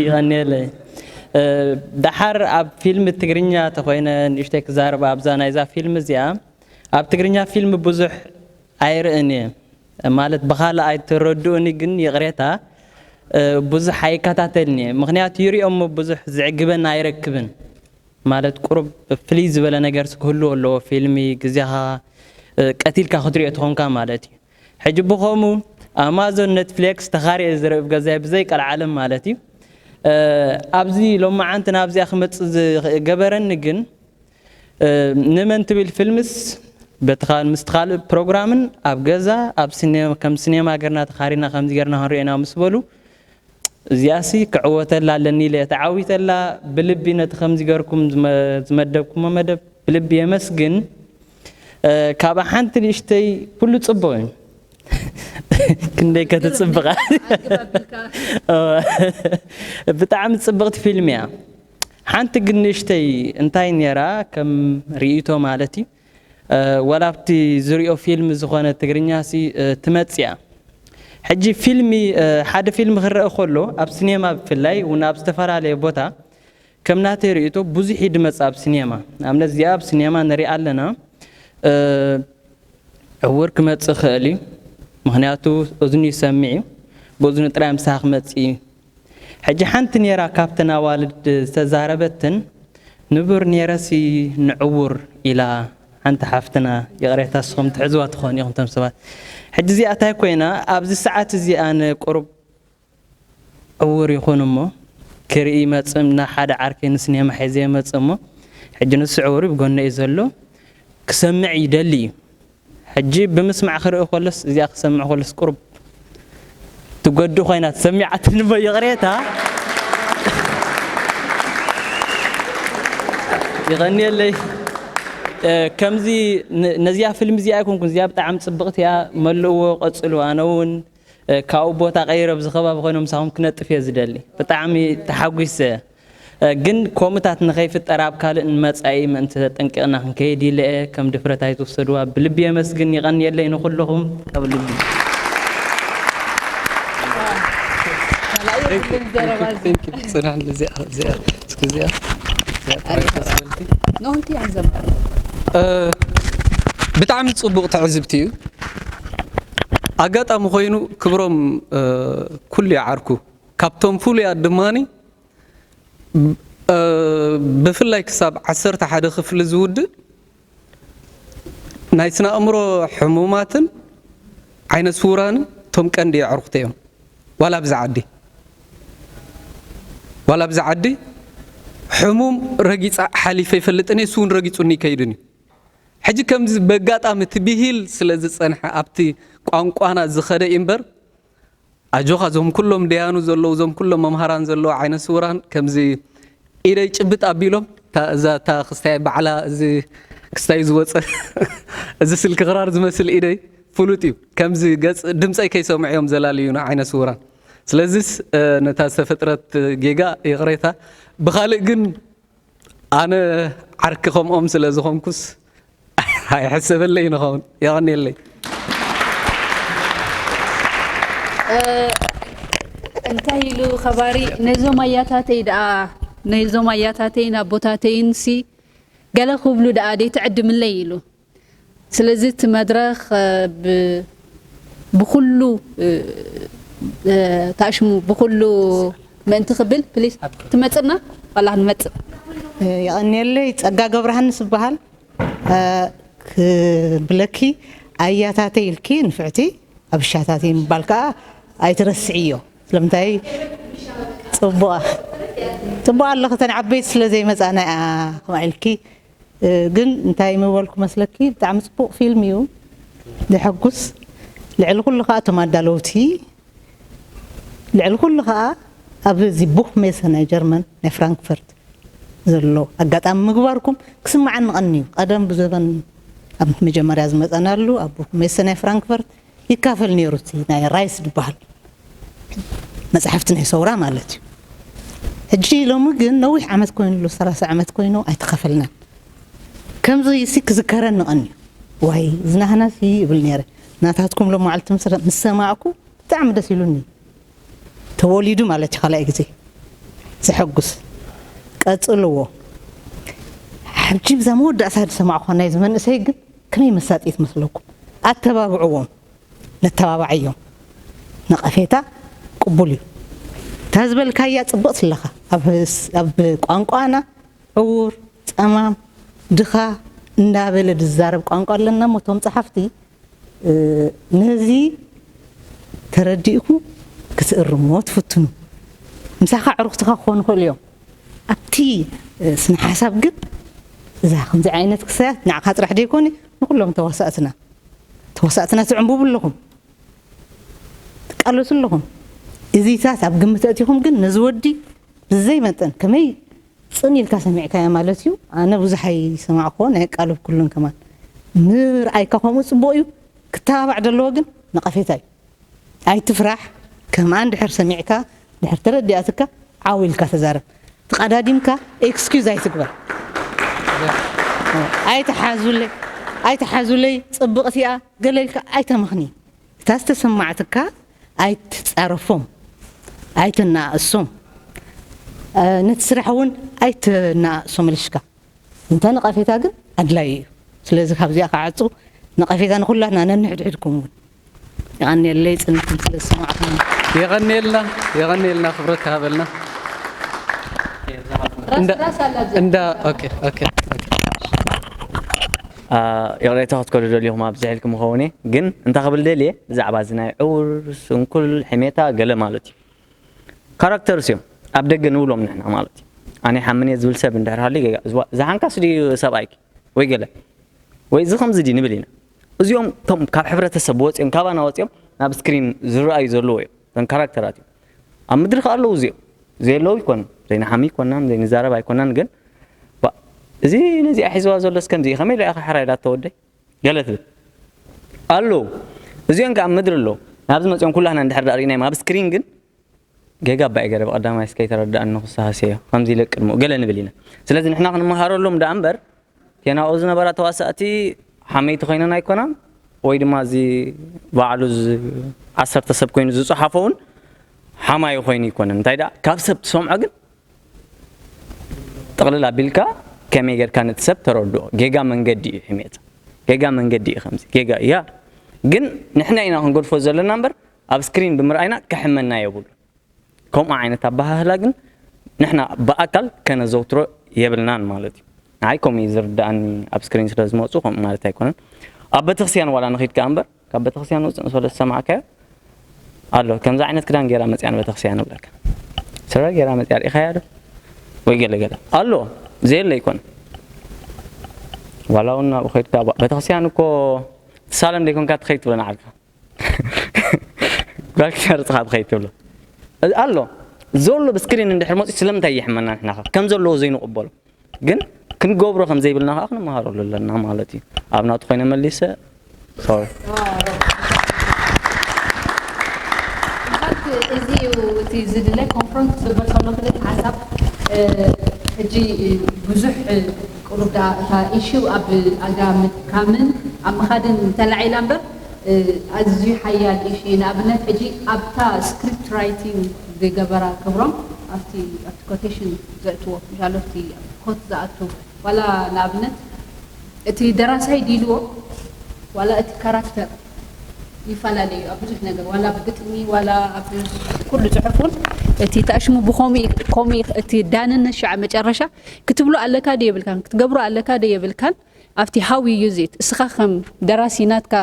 ይቐንየለይ። ደሓር ኣብ ፊልም ትግርኛ ተኾይነ ንእሽተይ ክዛረብ ኣብዛ ናይዛ ፊልም እዚኣ ኣብ ትግርኛ ፊልም ብዙሕ ኣይርእን እየ ማለት ብኻልእ ኣይትረድኡኒ ግን ይቕሬታ ብዙሕ ኣይከታተልን እየ ምክንያቱ ይሪኦሞ ብዙሕ ዝዕግበን ኣይረክብን ማለት ቁሩብ ፍልይ ዝበለ ነገርሲ ክህልዎ ኣለዎ። ፊልሚ ግዜኻ ቀቲልካ ክትሪኦ ተኾንካ ማለት እዩ። ሕጂ ብኸምኡ ኣማዞን፣ ኔትፍሊክስ ተኻሪየ ዝርኢ ገዛይ ብዘይ ቀልዓለም ማለት እዩ። ኣብዚ ሎማዓንቲ ናብዚኣ ክመፅእ ዝገበረኒ ግን፣ ንመን ትብል ፊልምስ በቲ ካልእ ምስቲ ካልእ ፕሮግራምን ኣብ ገዛ ኣብ ሲኔማ፣ ከም ሲኔማ ገርና ተኻሪና ከምዚ ገርና ክንሪኦ ኢና ምስ በሉ፣ እዚኣሲ ክዕወተላ ኣለኒ ኢለ ተዓዊተላ። ብልቢ ነቲ ከምዚ ገርኩም ዝመ-፣ ዝመደብኩሞ መደብ ብልቢ የመስግን። ካብ ሓንቲ ንእሽተይ ኩሉ ጽቡቕ እዩ። ክንደይ ከተጽብቓ። ብጣዕሚ ጽብቕቲ ፊልም እያ። ሓንቲ ግን ንእሽተይ እንታይ ነይራ ከም ርእይቶ ማለት እዩ። ወላ ኣብቲ ዝሪኦ ፊልም ዝኾነ ትግርኛ ሲ ትመጽእ እያ። ሕጂ ፊልሚ፣ ሓደ ፊልም ክረአ ከሎ ኣብ ሲኔማ ብፍላይ እውን ኣብ ዝተፈላለየ ቦታ ከም ናተይ ርእይቶ ብዙሕ እዩ ድመጽእ ኣብ ሲኔማ። ንኣብነት እዚኣ ኣብ ሲኔማ ንሪኣ ኣለና። ዕውር ክመጽእ ይኽእል እዩ። ምኽንያቱ እዝኑ ይሰምዕ እዩ። ብእዝኑ ጥራይ ምሳኻ ክመጽእ እዩ። ሕጂ ሓንቲ ነይራ ካብተን ኣዋልድ ዝተዛረበትን ንቡር ነይረሲ ንዕውር ኢላ ሓንቲ ሓፍትና፣ ይቕሬታ ንስኹም ትሕዝዋ ትኾኑ ኢኹም እቶም ሰባት። ሕጂ እዚኣ እንታይ ኮይና ኣብዚ ሰዓት እዚኣ ንቁሩብ ዕውር ይኹን እሞ ክርኢ ይመጽእ እና ሓደ ዓርከይ ንስኔማ ሒዘ ይመጽእ እሞ ሕጂ ንሱ ዕውር እዩ ብጎነይ እዩ ዘሎ ክሰምዕ ይደሊ እዩ። ሕጂ ብምስማዕ ክርኢ ከሎስ እዚኣ ክሰምዕ ከሎስ ቁሩብ ትጎድእ ኮይና ተሰሚዓትኒ እሞ ይቕሬታ። ይቐንየለይ። ከምዚ ነዚኣ ፊልም እዚኣ ኣይኮንኩን እዚኣ ብጣዕሚ ጽብቕቲ እያ። መልእዎ ቀጽሉ። ኣነ እውን ካብኡ ቦታ ቀይረ ኣብዚ ከባቢ ኮይነ ምሳኹም ክነጥፍ እየ ዝደሊ። ብጣዕሚ ተሓጒሰ። ግን ከምኡታት ንኸይፍጠር ኣብ ካልእ ንመጻኢ ምእንቲ ተጠንቂቕና ክንከይድ ኢለ እየ። ከም ድፍረት ኣይትውሰድዋ። ብልቢ የመስግን። ይቐንየለይ ንኹልኹም ካብ ልቢ። ብጣዕሚ ጽቡቕ ትዕዝብቲ እዩ። ኣጋጣሚ ኮይኑ ክብሮም ኩሉ ይዓርኩ ካብቶም ፍሉያት ድማኒ ብፍላይ ክሳብ ዓሰርተ ሓደ ክፍሊ ዝውድእ ናይ ስነ ኣእምሮ ሕሙማትን ዓይነ ስውራንን እቶም ቀንዲ የዕርኽቶ እዮም። ዋላ ኣብዚ ዓዲ ዋላ ኣብዚ ዓዲ ሕሙም ረጊጻ ሓሊፈ ይፈልጥን እየ፣ እሱ እውን ረጊጹኒ ይከይድን እዩ። ሕጂ ከምዚ በጋጣሚ እቲ ብሂል ስለ ዝጸንሐ ኣብቲ ቋንቋና ዝኸደ እምበር ኣጆኻ፣ እዞም ኩሎም ደያኑ ዘለዉ፣ እዞም ኩሎም መምሃራን ዘለዉ ዓይነ ስውራን ከምዚ ኢደይ ጭብጥ ኣቢሎም፣ እታ፣ እዛ፣ እታ ክስታይ ባዕላ፣ እዚ ክስታይ ዝወጸ፣ እዚ ስልኪ ክራር ዝመስል ኢደይ ፍሉጥ እዩ። ከምዚ ገጽ ድምጸይ ከይሰምዑ እዮም ዘላልዩና ዓይነ ስውራን። ስለዚስ፣ እ፣ ነታ ዝተፈጥረት ጌጋ ይቕሬታ። ብኻልእ ግን ኣነ ዓርኪ ከምኦም ስለ ዝኾንኩስ ኣይሕሰበለይ ንኸውን። የቐንየለይ። እንታይ ኢሉ ከባሪ ነዞም ኣያታተይ ደኣ ነዞም ኣያታተይን ኣቦታተይን ሲ ገለ ክብሉ ደኣ ደይትዕድምለይ ኢሉ። ስለዚ እቲ መድረኽ ብኩሉ ታሽሙ ብኩሉ ምእንቲ ክብል ፕሊስ ትመጽና ዋላ ክንመጽእ። የቐንየለይ። ጸጋ ገብረሃንስ እበሃል። ክብለኪ ኣያታተይ ኢልኪ ንፍዕቲ ኣብሻታተይ ምባል ከዓ ኣይትረስዕዮ። ስለምንታይ ጽቡቓ ጽቡቓ ኣለኺ። እተን ዓበይቲ ስለ ዘይመጻና እያ ከምኣ ኢልኪ። ግን እንታይ ምበልኩ መስለኪ? ብጣዕሚ ጽቡቕ ፊልም እዩ፣ ዘሐጉስ። ልዕሊ ኩሉ ከዓ እቶም ኣዳለውቲ፣ ልዕሊ ኩሉ ከዓ ኣብዚ ቡኽ ሜሰ ናይ ጀርመን ናይ ፍራንክፈርት ዘሎ ኣጋጣሚ ምግባርኩም ክስምዓኒ ቀንዩ። ቀደም ብዘበን ኣብ መጀመርያ ዝመጸናሉ ኣብ ቡኽ ሜሰ ናይ ፍራንክፈርት ይካፈል ነይሩ፣ እቲ ናይ ራይስ ዝበሃል መጻሕፍቲ ናይ ሰውራ ማለት እዩ። ሕጂ ሎሚ ግን ነዊሕ ዓመት ኮይኑ ኣሎ፣ ሰላሳ ዓመት ኮይኑ ኣይተኸፈልናን። ከምዚ ሲ ክዝከረኒ ቀንዩ። ዋይ እዚ ናህና ሲ ይብል ነይረ። ናታትኩም ሎማዓልቲ ምስ ምስ ሰማዕኩ ብጣዕሚ ደስ ኢሉኒ። ተወሊዱ ማለት እዩ ካልኣይ ግዜ። ዘሐጉስ። ቀጽልዎ። ሕጂ ብዛ መወዳእታ ዝሰማዕኳ ናይዚ መንእሰይ ግን ከመይ መሳጢት መስለኩም? ኣተባብዕዎም። ነተባብዓዮም። ነቐፌታ ቅቡል እዩ። እታ ዝበልካያ ጽብቕቲ ኣለኻ። ኣብ ቋንቋና ዕዉር፣ ጠማም፣ ድኻ እንዳበለ ዝዛረብ ቋንቋ ኣለና እሞ፣ እቶም ጸሓፍቲ፣ እ፣ ነዚ ተረዲእኩም ክትእርምዎ ትፍትኑ። ምሳኻ ኣዕሩኽትኻ ክኾኑ ይኽእሉ እዮም። ኣብቲ፣ እ፣ ስነ ሓሳብ ግን እዛ ከምዚ ዓይነት ክስታያት ንዓኻ ጥራሕ ደይኮነ ንኹሎም ተዋሳእትና፣ ተዋሳእትና ትዕንብቡ ኣለኹም፣ ትቃለሱ ኣለኹም። እዚታት ኣብ ግምት ኣእቲኹም ግን ነዚ ወዲ ብዘይ መጠን ከመይ ጽን ኢልካ ሰሚዕካዮ ማለት እዩ። ኣነ ብዙሕ ኣይሰማዕኩዎን ኣይቃለብኩሉን ከማን። ምርኣይካ ከምኡ ጽቡቕ እዩ። ክተባባዕ ዘለዎ ግን ነቐፌታ እዩ። ኣይትፍራሕ። ከማን ድሕር ሰሚዕካ፣ ድሕር ተረዲኣትካ፣ ዓው ኢልካ ተዛረብ። ተቐዳዲምካ ኤክስኪዩዝ ኣይትግበር። ኣይትሓዙለይ፣ ኣይትሓዙለይ፣ ጽብቕቲ እያ፣ ገለ ኢልካ ኣይተመኽኒ። እታ ዝተሰማዕትካ ኣይትጻረፎም፣ ኣይተናእሶም። እ፣ ነቲ ስራሕ እውን ኣይተናእሶ መልሽካ። እንተ ነቐፌታ ግን ኣድላዪ እዩ። ስለዚ ካብዚኣ ክዓጹ ነቐፌታ ንኹላትና ነንሕድሕድኩም እውን። የቐንየለይ ጽንሕኩም ስለ ዝሰማዕኹም። የቐንየልና፣ የቐንየልና፣ ክብረት ይሃበልና። እንዳ፣ ራስ ራስ ኣላ ብዛ። እንዳ፣ ኦኬ፣ ኦኬ፣ ኦኬ። አ፣ ይቕሬታ ክትከዱ ደሊኹም ኣብዚ ሕልኩም ክኸውን እየ። ግን እንታይ ክብል ደልየ፣ ብዛዕባ እዚ ናይ ዕውር፣ ስንኩል፣ ሕሜታ፣ ገለ ማለት እዩ። ካራክተርስ እዮም። ኣብ ደገ ንብሎም ንሕና ማለት እዩ። ኣነ ሓምን እየ ዝብል ሰብ እንድሕር ሃልዩ ጌጋ፣ ዝዋ-፣ ዝሓንካስ ድዩ ሰብኣይኪ? ወይ ገለ። ወይ እዚ ከምዚ ድዩ ንብል ኢና። እዚኦም እቶም ካብ ሕብረተሰብ ወፂኦም፣ ካባና ወፂኦም ናብ ስክሪን ዝረኣዩ ዘለዉ እዮም። እቶም ካራክተራት እዮም። ኣብ ምድሪ ከ ኣለዉ እዚኦም። ዘየለዉ ኣይኮነን። ዘይንሓሚ ኣይኮናን፣ ዘይንዛረብ ኣይኮናን፣ ግን ባ-፣ እዚ ነዚኣ ሒዝዋ ዘሎስ ከምዚ እዩ። ከመይ ኢላ ኢኻ ሕራይ ኢላቶ ወደይ? ገለ ትብል። ኣለዉ። እዚኦም ከ ኣብ ምድሪ ኣለዉ። ናብዚ መፂኦም ኩላህና እንድሕር ደኣ ርኢናዮም ኣብ ስክሪን ግን ጌጋ እባ እየ ገለ ብቐዳማይ እስከ ይተረድኣኒ ንኽሰሃስዮ። ከምዚ ኢለ ቅድሚኡ ገለ ንብል ኢና። ስለዚ ንሕና ክንመሃረሎም ደኣ እምበር፣ እተን ኣብኡ ዝነበራ ተዋሳእቲ ሓመይቲ ኮይነን ኣይኮናን፣ ወይ ድማ እዚ ባዕሉ ዝ-፣ ዓሰርተ ሰብ ኮይኑ ዝጸሓፎ እውን ሓማዩ ኮይኑ ኣይኮነን። እንታይ ደኣ፣ ካብ ሰብ ትሰምዖ ግን ጥቕልል ኣቢልካ ከመይ ጌርካ ነቲ ሰብ ተረድኦ። ጌጋ መንገዲ እዩ ሕሜት። ጌጋ መንገዲ እዩ ከምዚ። ጌጋ እያ። ግን ንሕና ኢና ክንገድፎ ዘለና እምበር ኣብ ስክሪን ብምርኣይና ከሕመና የብሉ። ከምኡ ዓይነት ኣበሃህላ ግን ንሕና ብኣካል ከነዘውትሮ የብልናን ማለት እዩ። ንዓይ ከምኡ እዩ ዝርድኣኒ፣ ኣብ ስክሪን ስለ ዝመጹ ከምኡ ማለት ኣይኮነን። ኣብ ቤተክርስትያን ዋላ ንኺድ ከኣ እምበር፣ ካብ ቤተክርስትያን ውጽእ ምስ በለ ዝሰማዕካዮ ኣሎ፣ ከምዚ ዓይነት ክዳን ገይራ መጽያ ንቤተክርስትያን እብለካ። ስረ ገይራ መጽያ ርኢኻያ ዶ? ወይ ገለ ገለ። ኣሎ፣ ዘየለ ኣይኮነን። ዋላ እውን ናብኡ ኸይድካ፣ ባ-፣ ቤተክርስትያን እኮ ትሳለም ደይኮንካ ትኸይድ ትብለና ዓርካ። ጓል ኪዳን ርጽኻ ትኸይድ ትብሎ። ኣሎ። ዘሎ ብስክሪን እንድሕር መጺኡ ስለምንታይ የሕመና ንሕና ኸ? ከም ዘለዎ ዘይንቕበሎ። ግን ክንገብሮ ከም ዘይብልና ኸኣ ክንመሃረሉ ኣለና ማለት እዩ። ኣብ ናቱ ኮይነ መሊሰ፣ ሶሪ። እዚ እዩ እቲ ዝድለ ኮንፍሮንት ክስበር ከሎ ክልተ ሓሳብ፣ እ፣ ሕጂ ብዙሕ ቁሩብ ደኣ እታ ኢሹ ኣብ ኣጋ ምጥቃምን ኣብ ምኻድን ተላዒላ እምበር፣ እ፣ ኣዝዩ ሓያል ኢሹ እዩ። ንኣብነት ሕጂ ኣብታ ስክሪፕት ራይቲንግ ዝገበራ ክብሮም ኣብቲ ኣብቲ ኮቴሽን ዘእትዎ ምሻሎ ኣብቲ ኮት ዝኣቱ ዋላ ንኣብነት እቲ ደራሳይ ድልዎ ዋላ እቲ ካራክተር ይፈላለ እዩ ኣብ ብዙሕ ነገር ዋላ ኣብ ግጥሚ ዋላ ኣብ ኩሉ ፅሑፉን እቲ ተኣሽሙ ብኸምኡ እዩ- ከምኡ እዩ- እቲ ዳንነት ሽዓ መጨረሻ ክትብሎ ኣለካ ዶ የብልካን ክትገብሮ ኣለካ ዶ የብልካን ኣብቲ how you use it እስኻ ከም ደራሲ ናትካ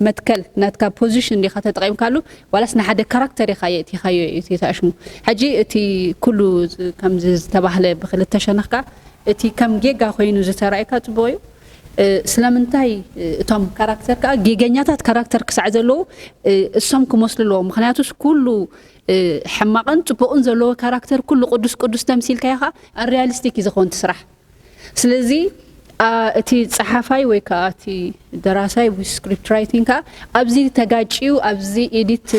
መትከል ናትካ ፖዚሽን ዲኻ ተጠቒምካሉ ዋላስ ንሓደ ካራክተር ኢኻ የእቲኻዮ እዩ እቲ ተኣሽሙ ሕጂ እቲ ኩሉ ከምዚ ዝተባህለ ብክልተ ሸነኽካ እቲ ከም ጌጋ ኮይኑ ዝተራእየካ ጽቡቕ እዩ ስለምንታይ እቶም ካራክተር ከዓ ጌገኛታት ካራክተር ክሳዕ ዘለዉ እሶም ክመስሉ ኣለዎም ምክንያቱስ ኩሉ ሕማቕን ጽቡቕን ዘለዎ ካራክተር ኩሉ ቅዱስ ቅዱስ ተምሲልካዮ ከዓ ኣንሪያሊስቲክ እዩ ዝኸውን እቲ ስራሕ ስለዚ እቲ ፀሓፋይ ወይ ከዓ እቲ ደራሳይ ወይ ስክሪፕት ራይቲንግ ከዓ ኣብዚ ተጋጭዩ ኣብዚ ኤዲት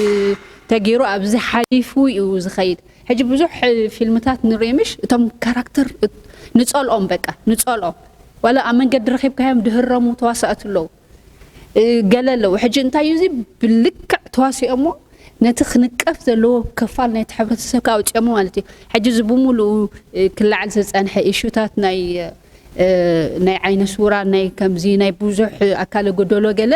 ተገይሩ ኣብዚ ሓሊፉ እዩ ዝኸይድ ሕጂ ብዙሕ ፊልምታት ንርኢ ምሽ እቶም ካራክተር ንፀልኦም በቃ ንፀልኦም ዋላ ኣብ መንገዲ ረኺብካዮም ድህረሙ ተዋሳእቲ ኣለዉ ገለ ኣለዉ ሕጂ እንታይ እዩ እዚ ብልክዕ ተዋሲኦሞ ነቲ ክንቀፍ ዘለዎ ክፋል ናይቲ ሕብረተሰብ ከ ኣውፅኦሞ ማለት እዩ ሕጂ እዚ ብምሉኡ ክለዓል ዝፀንሐ ኢሹታት ናይ ናይ ዓይነ ስውራን ናይ ከምዚ ናይ ብዙሕ ኣካለ ጎደሎ ገለ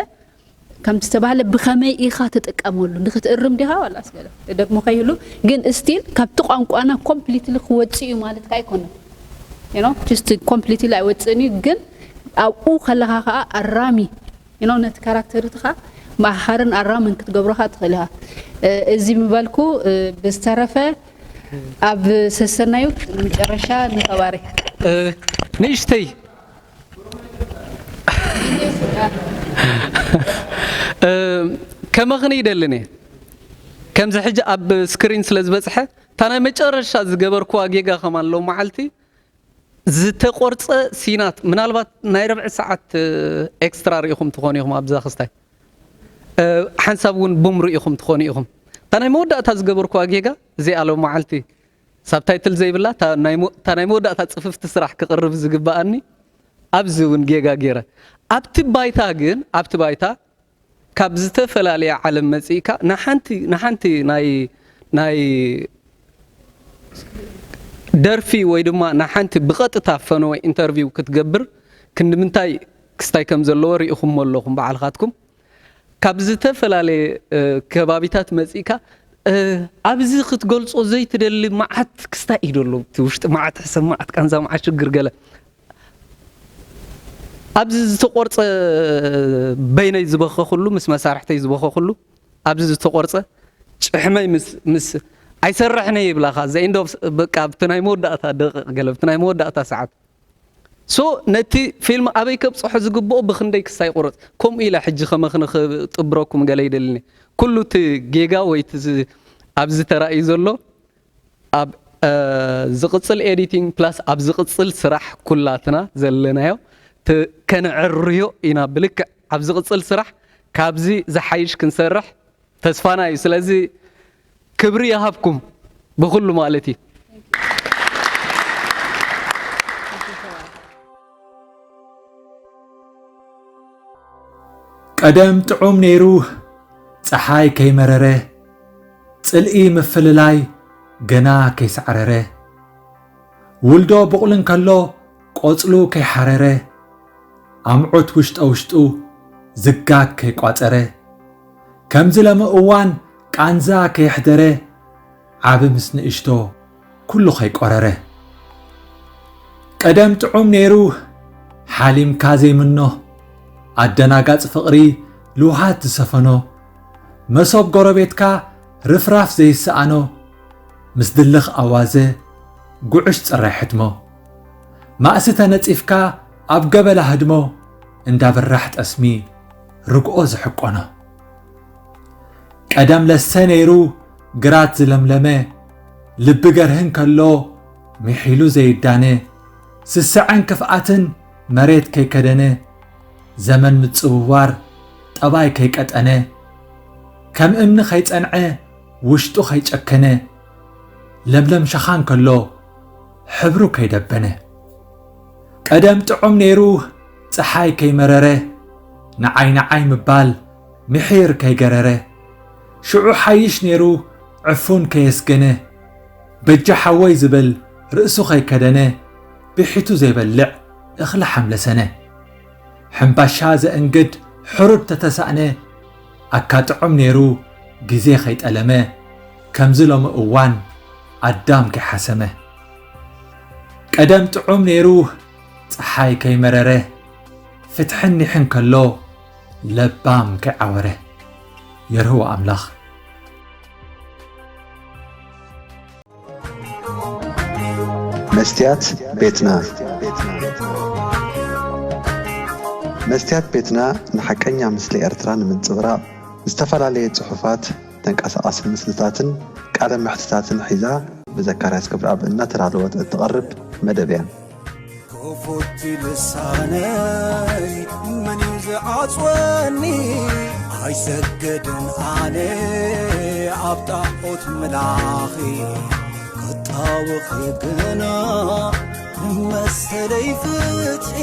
ከምቲ ዝተባህለ ብኸመይ ኢኻ ትጥቀመሉ ንክትእርም ዲኻ ዋላስ ገለ ደግሞ ከይህሉ ግን ስቲል ካብቲ ቋንቋና ኮምፕሊትሊ ክወፅእ እዩ ማለት ከ ኣይኮነን you know just completely ኣይወፅእን እዩ። ግን ኣብኡ ከለኻ ከዓ ኣራሚ you know ነቲ ካራክተር እቲ ከዓ መሃርን ኣራምን ክትገብሮኻ ትኽእል ኢኻ። እዚ ምበልኩ ብዝተረፈ ኣብ ሰሰናዩ መጨረሻ ንኸባሪ ንእሽተይ ከመኽን ይደልን እየ። ከምዚ ሕጂ ኣብ ስክሪን ስለ ዝበፅሐ እታ ናይ መጨረሻ ዝገበርኩዋ ጌጋ ከማን ሎ መዓልቲ ዝተቆርፀ ሲናት ምናልባት ናይ ረብዒ ሰዓት ኤክስትራ ርኢኹም ትኾኑ ኢኹም ኣብዛ ክስታይ ሓንሳብ እውን ቡም ርኢኹም ትኾኑ ኢኹም። እታ ናይ መወዳእታ ዝገበርኩዋ ጌጋ እዚኣ ሎ መዓልቲ ሳብታይትል ዘይብላ እታ ናይ መወዳእታ ፅፍፍቲ ስራሕ ክቕርብ ዝግበኣኒ ኣብዚ እውን ጌጋ ገይረ። ኣብቲ ባይታ ግን ኣብቲ ባይታ ካብ ዝተፈላለየ ዓለም መፂእካ ንሓንቲ ንሓንቲ ናይ ናይ ደርፊ ወይ ድማ ንሓንቲ ብቐጥታ ፈነወ ኢንተርቪው ክትገብር ክንዲ ምንታይ ክስታይ ከም ዘለዎ ርኢኹሞ ኣለኹም ባዕልኻትኩም። ካብ ዝተፈላለየ ከባቢታት መፂእካ ኣብዚ ክትገልፆ ዘይትደሊ መዓት ክስታይ እዩ ደሎ እቲ ውሽጢ መዓት ሕሰብ መዓት ቃንዛ መዓት ሽግር ገለ ኣብዚ ዝተቆርፀ በይነይ ዝበኸ ኩሉ ምስ መሳርሕተይ ዝበኸ ኩሉ ኣብዚ ዝተቆርፀ ጭሕመይ ምስ ምስ ኣይሰርሕን እየ ይብላኻ ዘኢንዶ በቃ ኣብቲ ናይ መወዳእታ ደቂቕ ገለ ኣብቲ ናይ መወዳእታ ሰዓት ሶ ነቲ ፊልም ኣበይ ከብፅሖ ዝግብኦ ብክንደይ ክሳይ ቁረፅ ከምኡ ኢለ ሕጂ ከመኽንኽጥብረኩም ገለ ይደልኒ ኩሉ እቲ ጌጋ ወይ እቲ ኣብዚ ተራእዩ ዘሎ ኣብ ዝቕፅል ኤዲቲንግ ፕላስ ኣብ ዝቕፅል ስራሕ ኩላትና ዘለናዮ ከነዕርዮ ኢና ብልክዕ ኣብ ዝቕፅል ስራሕ ካብዚ ዝሓይሽ ክንሰርሕ ተስፋና እዩ ስለዚ ክብሪ ይሃብኩም ብኩሉ ማለት እዩ ቀደም ጥዑም ነይሩ ፀሓይ ከይመረረ ፅልኢ ምፍልላይ ገና ከይሳዕረረ ውልዶ ቡቕሊ እንከሎ ቆፅሉ ከይሓረረ ኣምዑት ውሽጠ ውሽጡ ዝጋግ ከይቋፀረ ከምዚ ለሚ እዋን ቃንዛ ከየሕደረ ዓቢ ምስ ንእሽቶ ኩሉ ከይቆረረ ቀደም ጥዑም ነይሩ ሓሊምካ ዘይምኖ ኣደናጋፂ ፍቕሪ ልውሃት ዝሰፈኖ መሶብ ጎረቤትካ ርፍራፍ ዘይሰኣኖ ምስ ድልኽ ኣዋዘ ጉዕሽ ፅራይ ሕድሞ ማእሲ ተነፂፍካ ኣብ ገበላ ህድሞ እንዳብራሕ ጠስሚ ርግኦ ዝሕቆኖ ቀደም ለሰ ነይሩ ግራት ዝለምለመ ልቢ ገርህን ከሎ ሚሒሉ ዘይዳነ ስስዐን ክፍኣትን መሬት ከይከደነ ዘመን ምጽውዋር ጠባይ ከይቀጠነ ከም እምኒ ከይጸንዐ ውሽጡ ከይጨከነ ለምለም ሸኻን ከሎ ሕብሩ ከይደበነ ቀደም ጥዑም ነይሩ ፀሓይ ከይመረረ ንዓይ ንዓይ ምባል ምሒር ከይገረረ ሽዑ ሓይሽ ነይሩ ዕፉን ከየስገነ በጃ ሓወይ ዝብል ርእሱ ከይከደነ ብሒቱ ዘይበልዕ እኽሊ ሓምለሰነ ሕምባሻ ዘእንግድ ሕሩድ ተተሳእነ ኣካጥዖም ነይሩ ግዜ ከይጠለመ ከምዚ ሎሚ እዋን ኣዳም ከይሓሰመ ቀደም ጥዑም ነይሩ ፀሓይ ከይመረረ ፍትሕን ኒሕን ከሎ ለባም ከይዓወረ የርህዎ ኣምላኽ መስትያት ቤትና መስትያት ቤትና ንሓቀኛ ምስሊ ኤርትራ ንምንጽብራቕ ዝተፈላለየ ጽሑፋት፣ ተንቀሳቓሲ ምስልታትን ቃለ መሕትታትን ሒዛ ብዘካርያስ ክብረኣብ እናተዳለወት እትቐርብ መደብ እያ። ክፉት ልሳነይ መን እዩ ዝዓጽወኒ? ኣይሰግድን ኣነ ኣብ ጣዖት ምላኺ ክጣወኺ ግና መሰለይ ፍትሒ